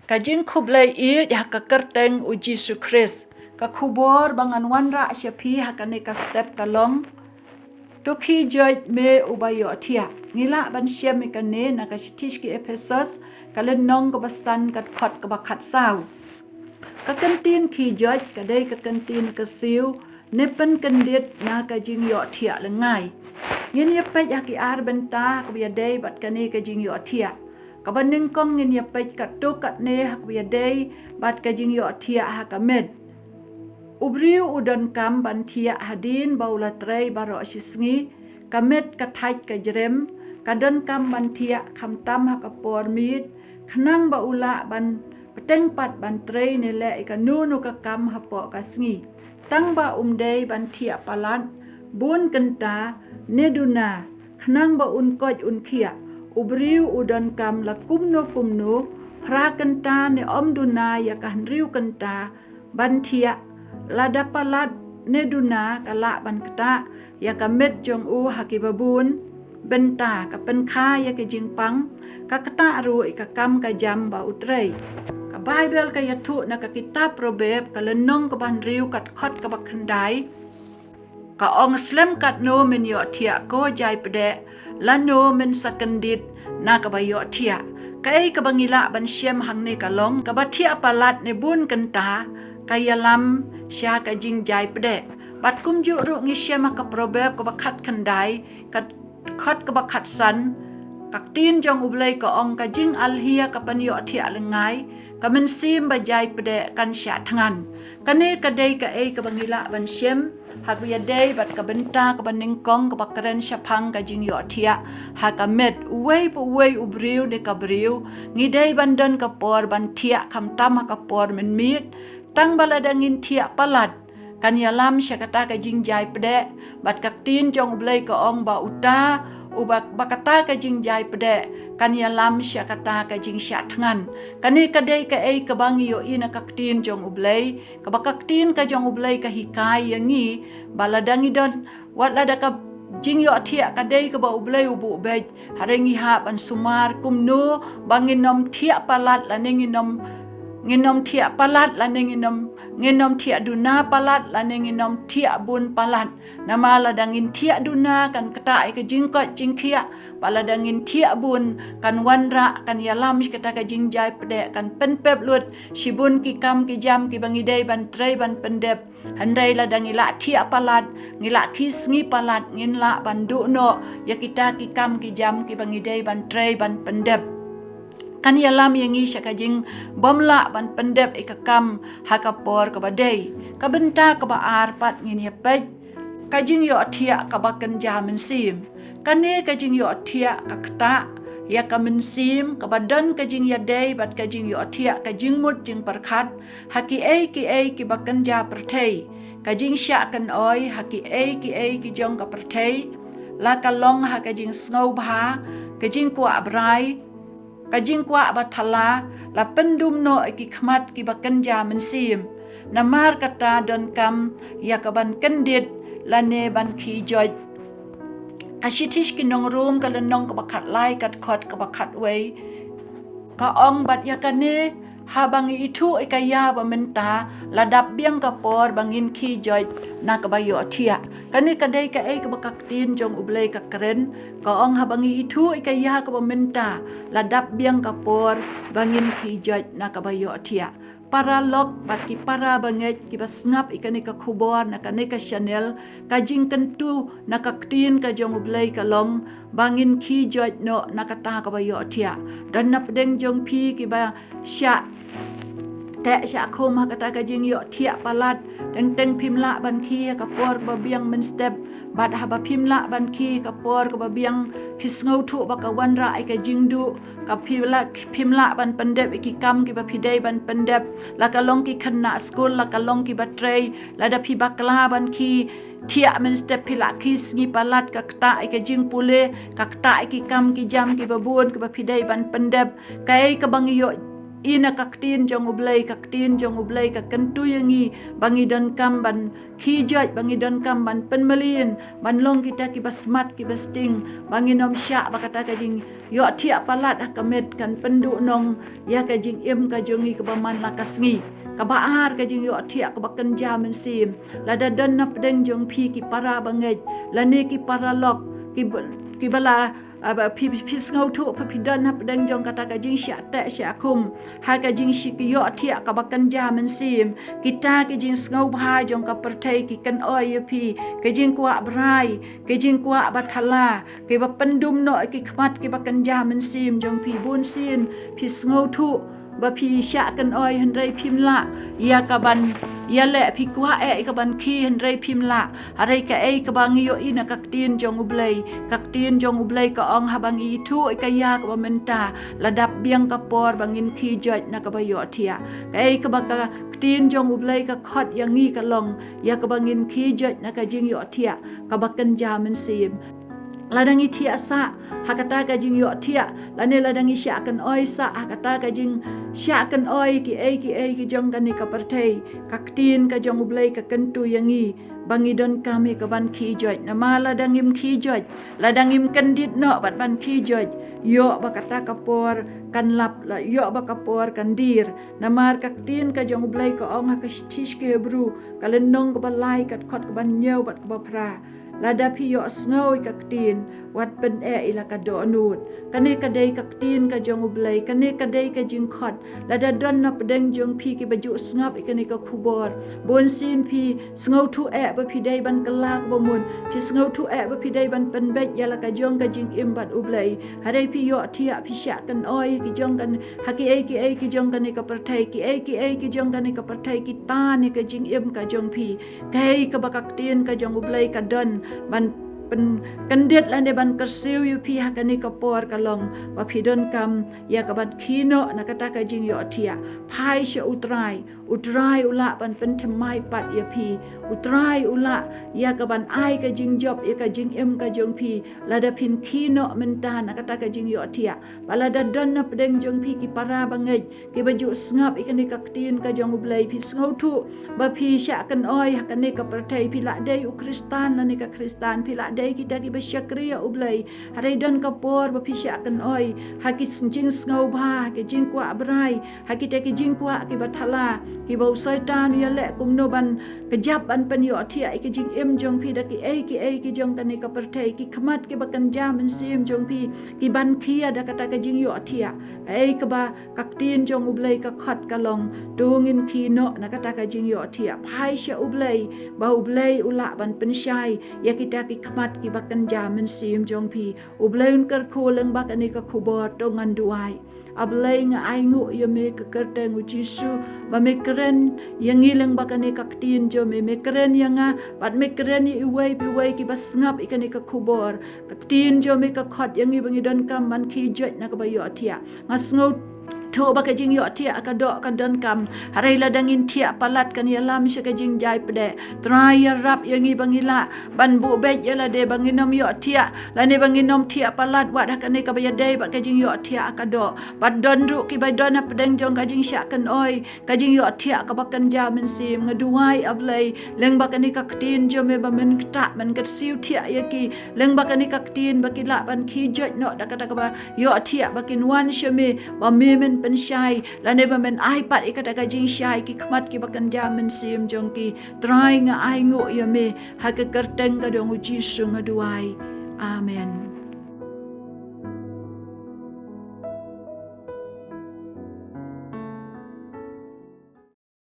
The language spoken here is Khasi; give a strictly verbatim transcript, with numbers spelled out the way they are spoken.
Ka jingkhublei ïeit ha ka kyrteng u Jisu Khrist. Ka khubor ba ngan wanrah sha phi ha kane ka step ka long: To khie joit me uba ïohthiah. Ngi lah ban shem ïa kane na ka shithi sha ki Ephesos, ka lynnong kaba san, ka dkhot kaba khatsaw. Ka kyntien khie joit ka dei ka kyntien kyrsiew ne pynkyndit na ka jingïohthiah lyngngai. Ngin ïa peit ha ki ar bynta kaba ïadei bad kane ka jingïohthiah. Kaba nyngkong ngin ïa peit katto katne ha kaba ïadei bad ka jingïohthiah ha ka met. U briew u donkam ban thiah hadien ba u la trei baroh shi sngi. Ka met ka thait ka jrem, ka donkam ban thiah khamtam ha ka por miet, khnang ba u lah ban bteng pat ban trei ne leh ïa kano kano ka kam hapoh ka sngi. Tang ba um dei ban thiah palat bun kynta ne duna, khnang ba un koit un khiah. U briew u donkam la kumno kumno, phra kynta ne ym duna ïa ka hynriew kynta ban thiah. Lada palat ne duna ka lah ban ktah ïa ka met jong u ha kiba bun bynta, ka pynkha ïa ka jingpang, ka ktah ruh ïa ka kam ka jam ba u trei. Ka Baibl ka ïathuh na ka kitab Proverb, ka lynnong kaba hynriew, ka dkhot kaba khyndai, ka ong: Slem katno men ïohthiah ko jaipdeh, lano men sa kyndit na kaba ïohthiah. Kaei kaba ngi lah ban shem hangne ka long, kaba thiah palat ne bun kynta ka ïalam sha ka jingjaipdeh. Bad kumjuh ruh ngi shem ha ka Proverb kaba khatkhyndai, ka dkhot kaba khatsan, ka ktien jong U Blei ka ong: Ka jingalhia ka pynïohthiah lyngngai, ka mynsiem ba jaipdeh kan shah thngan. Kane ka dei kaei kaba ngi lah ban shem ha kaba ïadei bad ka bynta kaba nyngkong kaba kren shaphang ka jingïohthiah ha ka met. Uwei pa uwei u briew ne ka briew, ngi dei ban don ka por ban thiah khamtam ha ka por mynmiet. Tang ba lada ngin thiah palat, kan ïalam sha kata ka jingjaipdeh. Bad ka ktien jong U Blei ka ong ba uta uba, ba kata ka jingjaipdeh kan ïalam sha kata ka jingshah thngan. Kane ka dei kaei kaba ngi ïohi na ka ktien jong U Blei, kaba ka ktien ka jong U Blei ka hikai ïa ngi ba lada ngi don, wat lada ka jingïohthiah ka dei kaba U Blei u buh beit, hynrei ngi hap ban sumar kumno ba ngin ym thiah palat lane ngin ym, ngin ym thiah palat lane ngin ym, ngin ym thiah duna palat lane ngin ym thiah bun palat. Namar lada ngin thiah duna kan ktah ïa ka jingkoit jingkhiah, bad lada ngin thiah bun kan wanrah, kan ïalam sha kata ka jingjaipdeh, kan pynpep lut shibun ki kam ki jam kiba ngi dei ban trei ban pyndep. Hynrei lada ngi lah thiah palat, ngi lah khie sngi palat, ngin lah ban duh noh ïa kita ki kam ki jam kiba ngi dei ban trei ban pyndep. Kan ïalam ïa ngi sha ka jingbymlah ban pyndep ïa ka kam ha ka por kaba dei. Ka bynta kaba ar pat ngin ïa peit, ka jingïohthiah kaba kynja mynsiem. Kane ka jingïohthiah ka ktah ïa ka mynsiem, kaba don ka jingïadei bad ka jingïohthiah, ka jingmut jingpyrkhat ha kiei kiei kiba kynja pyrthei, ka jingshah kynoi ha kiei kiei ki jong ka pyrthei, la ka long ha ka jingsngewbha, ka jingkwah brai, ka jingkwah ba thala, la pyndum noh ïa ki khmat kiba kynja mynsiem. Namar kata donkam ïa ka ban kyndit lane ban khie joit. Ka shithi sha ki nong Rom, ka lynnong kaba khatlai, ka dkhot kaba khatwei, ka ong: Bad ïa kane, haba ngi ithuh ïa ka ïa ba mynta, la dap biang ka por ba ngin khie joit na kaba ïohthiah. Kane ka dei kaei kaba ka ktien jong U Blei ka kren, ka ong: Haba ngi ithuh ïa ka ïa kaba mynta, la dap biang ka por ba ngin khie joit na kaba ïohthiah. Para lok bad ki para bangeit kiba sngap ïa kane ka khubor na kane ka channel, ka jingkyntu na ka ktien ka jong U Blei ka long ba ngin khie joit noh na kata kaba ïohthiah. Don na pdeng jong phi kiba shah teh shah khum ha kata ka jingïohthiah palat, teng teng phim lah ban khie ha ka por ba biang mynstep. Bad haba phim lah ban khie ha ka por kaba biang, phi sngewthuh ba ka wanrah ïa ka jingduh, ka phi lah, phim lah ban pyndep ïa ki kam kiba phi dei ban pyndep, la ka long ki khynnah skul, la ka long kiba trei. Lada phi bakla ban khie thiah mynstep, phi lah khie sngi palat, ka ktah ïa ka jingpule, ka ktah ïa ki kam ki jam kiba bun kiba phi dei ban pyndep. Kaei kaba ngi ïoh ïohi na ka ktien jong U Blei, ka ktien jong U Blei ka kyntu ïa ngi ba ngi donkam ban khie joit, ba ngi donkam ban pynmlien, ban long kita kiba smat kiba sting, ba ngin ym shah ba kata ka jingïohthiah palat ha ka met kan pynduhnong ïa ka jingim ka jong ngi kaba man la ka sngi. Kaba ar, ka jingïohthiah kaba kynja mynsiem. Lada don na pdeng jong phi ki para bangeit, lane ki paralok, ki ba, ki ba la, ah, ba phi, phi sngewthuh ba phi don na pdeng jong kata ka jingshah teh shah khum, ha ka jingshah ki ïohthiah kaba kynja mynsiem, kita ki jingsngewbha jong ka pyrthei ki kynoi ïa phi, ki jingkwah brai, ki jingkwah bathala, kiba pyndum noh ïa ki khmat kiba kynja mynsiem jong phi. Bunsien phi sngewthuh ba phi shah kynoi hynrei phim lah ïa ka ban ïaleh, phi kwah eh ïa ka ban khie hynrei phim lah. Hynrei kaei kaba ngi ïohi na ka ktien jong U Blei, ka ktien jong U Blei ka ong haba ngi ithuh ïa ka ïa kaba mynta, la dap biang ka por ba ngin khie joit na kaba ïohthiah. Kaei kaba ka ktien jong U Blei ka khot ïa ngi ka long ïa kaba ngin khie joit na ka jingïohthiah kaba kynja mynsiem. Lada ngi thiah sah ha kata ka jingïohthiah, lane lada ngi shah kynoi sah ha kata ka jingshah kynoi kiei kiei ki jong kane ka pyrthei, ka ktien ka jong U Blei ka kyntu ïa ngi ba ngi donkam ïa ka ban khie joit. Namar lada ngim khie joit, lada ngim kyndit noh bad ban khie joit, ïoh ba kata ka por kan lap, la ïoh ba ka por kan dier. Namar ka ktien ka jong U Blei ka ong ha ka shithi sha ki Hebru, ka lynnong kaba lai, ka dkhot kaba hynñiew bad kaba phra: Lada phi ïohsngew ïa ka ktien, wat pyneh ïa la ka dohnud. Kane ka dei ka ktien ka jong U Blei, kane ka dei ka jingkhot. Lada don na pdeng jong phi kiba ju sngap ïa kane ka khubor, bunsien phi sngewthuh eh ba phi dei ban kylla kaba mut, phi sngewthuh eh ba phi dei ban pynbeit ïa la ka jong ka jingim bad U Blei. Hynrei phi ïohthiah, phi shah kynoi ki jong kan, ha kiei kiei ki jong kane ka pyrthei, kiei kiei ki jong kane ka pyrthei ki tan ïa ka jingim ka jong phi. Kaei kaba ka ktien ka jong U Blei ka don ban pynkyndit lane ban kyrsiew ïa phi ha kane ka por ka long ba phi donkam ïa ka ban khie noh na kata ka jingïohthiah. Phai sha U Trai, U Trai u lah ban pynthymmai pat ïa phi. U Trai u lah ïa ka ban ai ka jingjop ïa ka jingim ka jong phi lada phin khie noh mynta na kata ka jingïohthiah. Ba lada don na pdeng jong phi ki para bangeit kiba ju sngap ïa kane ka ktien ka jong U Blei, phi sngewthuh ba phi shah kynoi ha kane ka pyrthei, phi lah dei u Khristan lane ka Khristan, phi lah dei kita kiba shakri ïa U Blei, hynrei don ka por ba phi shah kynoi ha ki jingsngewbha, ha ki jingkwah brai, ha kita ki jingkwah kiba thala, kiba u Soitan u ïaleh kumno ban kjap ban pynïohthiah ïa ka jingim jong phi da kiei kiei ki jong kane ka pyrthei, ki khmat kiba kynja mynsiem jong phi ki ban khia da kata ka jingïohthiah. Kaei kaba ka ktien jong U Blei ka khot ka long, to ngin khie noh na kata ka jingïohthiah. Phai sha U Blei, ba U Blei u lah ban pynshai ïa kita ki khmat kiba kynja mynsiem jong phi. U Blei un kyrkhu lyngba kane ka khubor, to ngan duwai. A Blei, nga ainguh ïa me ha ka kyrteng U Jisu, ba me kren ïa ngi lyngba kane ka ktien jong me, me kren ïa nga bad me kren ïa iwei pa iwei kiba sngap ïa kane ka khubor. Ka ktien jong me ka khot ïa ngi ba ngi donkam ban khie joit na kaba ïohthiah. Nga sngewthuh ba ka jingïohthiah ka doh ka donkam, hynrei lada ngin thiah palat kan ïalam sha ka jingjai pdeng. Trai, ïarap ïa ngi ba ngi lah ban buh beit ïa lade, ba ngin ym ïohthiah lane ba ngin ym thiah palat wat ha kane kaba ïadei bad ka jingïohthiah ka doh. Bad don ruh kiba don ha pdeng jong ka jingshah kynoi, ka jingïohthiah kaba kynja mynsiem. Nga duwai, A Blei, lyngba kane ka ktien jong me, ba men ktah, men kyrsiew thiah ïa ki lyngba kane ka ktien, ba ki lah ban khie joit noh da kata kaba ïohthiah, ba kin wan sha me, ba me men pynshai lane ba men ai pat ïa kata ka jingshai ki khmat kiba kynja mynsiem jong ki. Trai, nga ainguh ïa me, ha ka kyrteng ka jong U Jisu nga duwai. Amen.